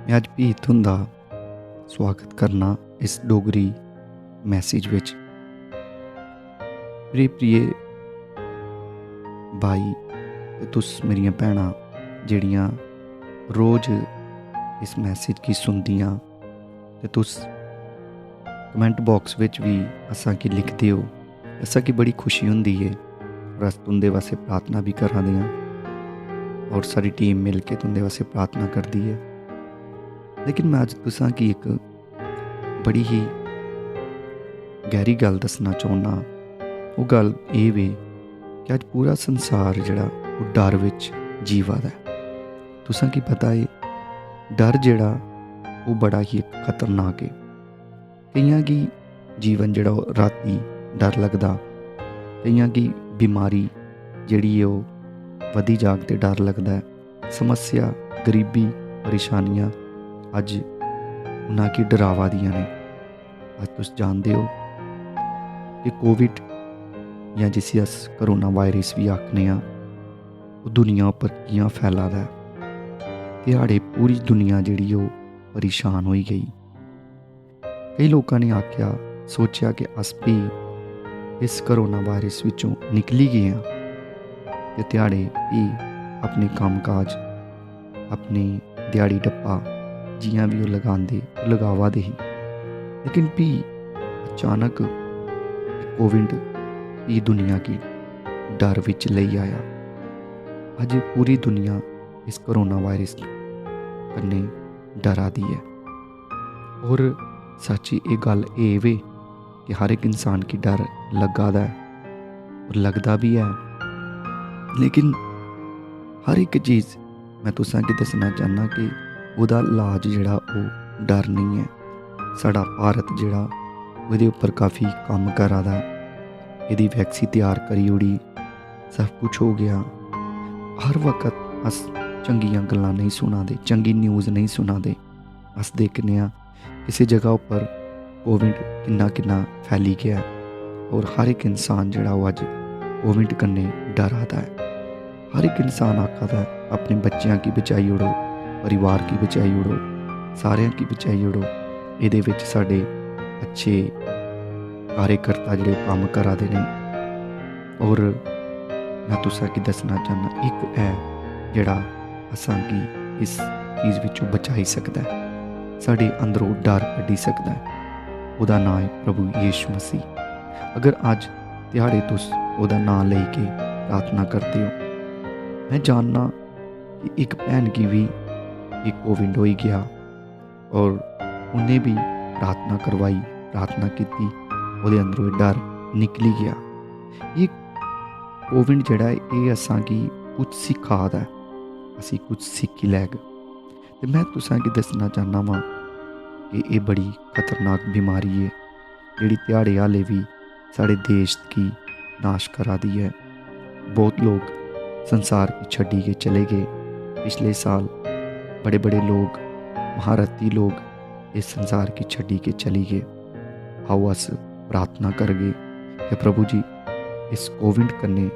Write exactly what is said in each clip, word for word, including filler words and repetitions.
में अज्ज भी तुं'दा स्वागत करना इस डोगरी मैसेज बिच। प्रिय प्रिय भाई ते तुस मेरियां भैनां जेह्ड़ियां रोज इस मैसेज गी सुनदियां ते तुस कमेंट बाक्स बिच बी असां गी लिखदे ओ, असां गी बड़ी खुशी होंदी ऐ और अस तुं'दे वास्ते प्रार्थना बी करा दे आं और सारी टीम मिल के तुं'दे वास्ते प्रार्थना करदी ऐ। लेकिन मैं अज्ज तुसां गी इक बड़ी ही गैह्री गल्ल दस्सना चाहुन्ना। ओह् गल्ल एह् वे कि अज्ज पूरा संसार जेह्ड़ा ओह् डर बिच जीवा दा ऐ। तुसां गी पता ऐ, डर जेह्ड़ा ओह् बड़ा ही इक खतरनाक ऐ। केइयां गी जीवन जेह्ड़ा ओह् राती डर लगदा, केइयां गी बीमारी जेह्ड़ी ऐ ओह् बधी जाग ते डर लगदा ऐ। समस्या, गरीबी, परेशानियां अज्ज उन्ना गी डरावा दियां ने। अज्ज तुस जानदे ओ कि कोविड जां जिसी अस कोरोना वायरस बी आखने आं, ओह् दुनिया उप्पर कि'यां फैला दा ऐ। ध्याड़े पूरी दुनिया जेह्ड़ी ओह् परेशान होई गेई। केई लोकां ने आखेआ, सोचेआ कि अस भी इस कोरोना वायरस विचों निकली गे आं ते ध्याड़े भी अपने कम्म काज, अपनी ध्याड़ी डप्पा जि'यां बी ओह् लगांदे, ओह् लगावा दे ही। लेकिन भी अचानक कोविड भी दुनिया गी डर विच लेई आया। अज्ज पूरी दुनिया इस कोरोना वायरस कन्नै डरा दी ऐ। और सच्च एह् गल्ल एह् वे कि हर इक इंसान गी डर लग्गा दा ऐ और लगदा बी ऐ, लेकिन हर इक चीज मैं तुसें गी दस्सना चाह्न्नां कि ओह्दा इलाज जेह्ड़ा ओह् डर नेईं ऐ। साढ़ा भारत जेह्ड़ा ओह्दे उप्पर काफी कम्म करा दा ऐ, एह्दी वैक्सीन त्यार करी ओड़ी, सब कुछ हो गया। हर वक्त अस चंगियां गल्लां नेईं सुना दे, चंगी न्यूज़ नेईं सुना दे। अस दिक्खने आं किसी जगह उप्पर कोविड किन्ना किन्ना फैली गया ऐ और हर इक इंसान जेह्ड़ा ओह् अज्ज कोविड कन्नै डरा दा ऐ। हर इक इंसान आखा दा ऐ, अपने बच्चेआं गी बचाई ओड़ो, परिवार गी बचाई ओड़ो, सारेआं गी बचाई ओड़ो। एह्दे बिच साढ़े अच्छे कार्यकर्ता जेह्ड़े कम्म करा दे न। और मैं तुसें गी दस्सना चाह्न्नां, इक ऐ जेह्ड़ा असां गी इस चीज विचों बचाई सकदा ऐ, साढ़े अंदरों डर कड्ढी सकदा ऐ। ओह्दा नांऽ ऐ प्रभु यीशु मसीह। अगर अज्ज ध्याड़े तुस ओह्दा नांऽ लेई के प्रार्थना करदे ओ, मैं जानना कि इक भैन गी बी एह् कोविड होई गया और उन्हें भी प्रार्थना करवाई, प्रार्थना कीती, ओह्दे अंदरों एह् डर निकली गया। एह् कोविड जेह्ड़ा ऐ, एह् असां गी कुछ सिखा दा ऐ, असीं कुछ सिक्खी लैग। ते मैं तुसें गी दस्सना चाह्न्ना वां कि एह् बड़ी खतरनाक बीमारी ऐ, जेह्ड़ी ध्याड़े हाले बी साढ़े देश गी नाश करा दी ऐ। बहुत लोग संसार गी छड्डी के चले गे। पिछले साल बड़े-बड़े लोग, महारथी लोग इस संसार गी छड्डी के चली गे। आओ अस प्रार्थना करगे कि प्रभु जी, इस कोविड कन्नै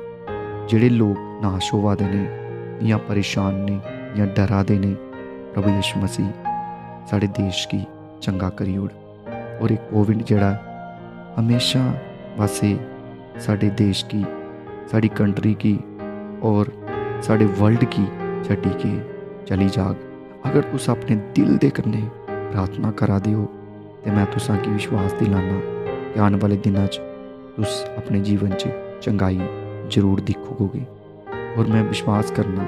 जेह्ड़े लोग नाश होआ दे ने, जां परेशान ने, जां डरा दे ने, प्रभु यीशु मसीह, साढ़े देश गी चंगा करी ओड़। और एह् कोविड जेह्ड़ा हमेशा वास्ते साढ़े देश गी, साढ़ी कंट्री गी और साढ़े वर्ल्ड गी छड्डी के चली जाग। अगर तुस अपने दिल दे कन्नै प्रार्थना करा दे ओ, ते मैं तुसां गी विश्वास दिलाना कि आने वाले दिनां च तुस अपने जीवन च चंगाई जरूर दिक्खोगे। और मैं विश्वास करना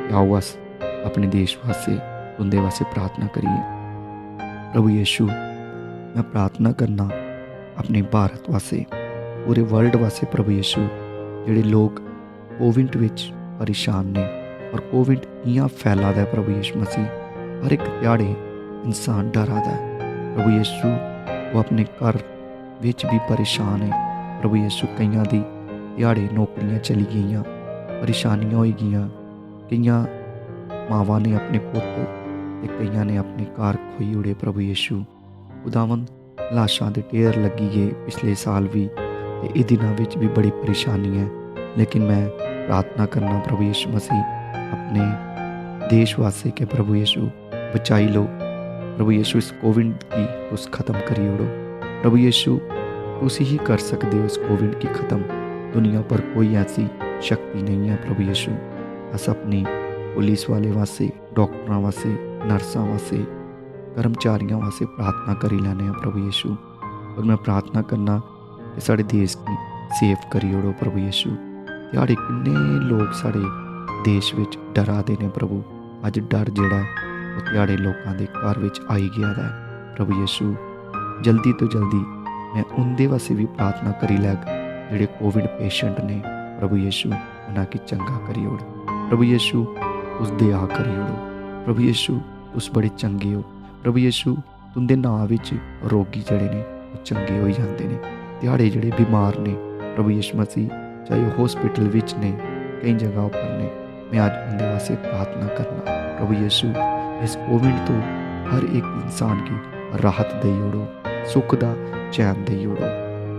कि आओ अस अपने देश वास्ते, तुंदे वास्ते प्रार्थना करिए। प्रभु यीशु, मैं प्रार्थना करना अपने भारत वास्ते, पूरे वर्ल्ड वास्ते। प्रभु यीशु, जेह्ड़े लोग कोविड विच परेशान ने और कोविड इ'यां फैला दा ऐ, प्रभु यीशु मसीह, हर इक ध्याड़े इंसान डरा दा ऐ। प्रभु यीशु, ओह् अपने घर विच भी परेशान ऐ। प्रभु यीशु, केइयां दी ध्याड़े नौकरियां चली गेइयां, परेशानियां होई गेइयां, केइयां मावां ने अपने पुत्त ते केइयां ने अपने घर खोई ओड़े। प्रभु यीशु, खुदावंद, लाशां दे ढेर लग्गी गे पिछले साल भी, ते इस दिनां विच भी बड़ी परेशानी ऐ। लेकिन मैं प्रार्थना करना, प्रभु यीशु मसीह, अपने देश वास्ते के प्रभु यीशु बचाई लो, प्रभु यीशु, इस कोविड गी तुस खत्म करी ओड़ो। प्रभु यीशु, तुस ही कर सकदे ओ इस कोविड गी खत्म। दुनिया पर कोई ऐसी शक्ति नहीं है प्रभु यीशु। अस अपनी पुलिस वाले वास्ते, डॉक्टरां वास्ते, नर्सां वास्ते, कर्मचारियां वास्ते प्रार्थना करी लैने आं प्रभु यीशु। और मैं प्रार्थना करना कि साढ़े देश गी सेफ करी ओड़ो प्रभु यीशु। ध्याड़े किन्ने लोक साढ़े देश विच डरा दे ने प्रभु। अज्ज डर जेह्ड़ा ऐ, ओह् ध्याड़े लोकां दे घर विच आई गेआ दा ऐ प्रभु यीशु। जल्दी तो जल्दी मैं उं'दे वास्ते भी प्रार्थना करी लैग जेह्ड़े कोविड पेशेंट ने प्रभु यीशु, उन्हां गी चंगा करी ओड़ प्रभु यीशु। तुस दया करी ओड़ो प्रभु यीशु। तुस बड़े चंगे ओ प्रभु यीशु। तुं'दे नांऽ विच रोगी जेह्ड़े ने, ओह् चंगे होई जंदे ने। ध्याड़े जेह्ड़े बीमार ने प्रभु यीशु मसीह, चाहे ओह् हॉस्पिटल विच ने, केईं जगह उप्पर ने, मैं अज्ज उं'दे वास्ते प्रार्थना करना प्रभु यीशु। इस कोविड तो हर एक इंसान गी राहत देई ओड़ो, सुख दा चैन देई ओड़ो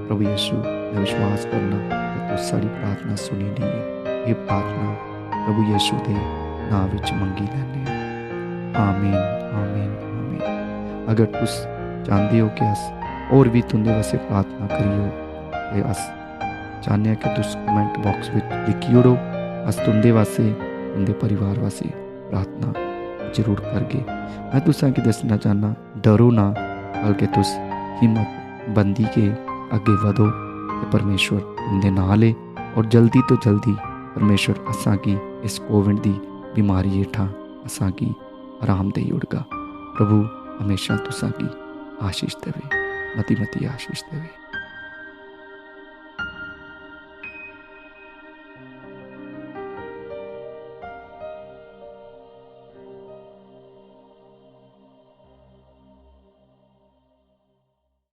प्रभु यीशु। मैं विश्वास करना कि तुस साढ़ी प्रार्थना सुनी लेई ऐ। एह् प्रार्थना प्रभु यीशु दे नांऽ विच मंगी लैने आं। आमीन, आमीन, आमीन। अगर तुस चांह्दे ओ कि अस होर भी तुं'दे वास्ते प्रार्थना करियो, ते अस चाह्न्ने आं कि तुस कमेंट बॉक्स विच लिखी ओड़ो। अस तुं'दे वास्ते, तुं'दे परिवार वास्ते प्रार्थना जरूर करगे। मैं तुसां गी दस्सना चाह्न्नां, डरो ना, बल्कि तुस हिम्मत बंदी के अग्गे बधो ते परमेश्वर तुं'दे नाल ऐ। और जल्दी तो जल्दी परमेश्वर असां गी इस कोविड दी बीमारी हेठां असां गी आराम देई ओड़गा। प्रभु हमेशा तुसां गी आशीष देवे, मती मती आशीष देवे।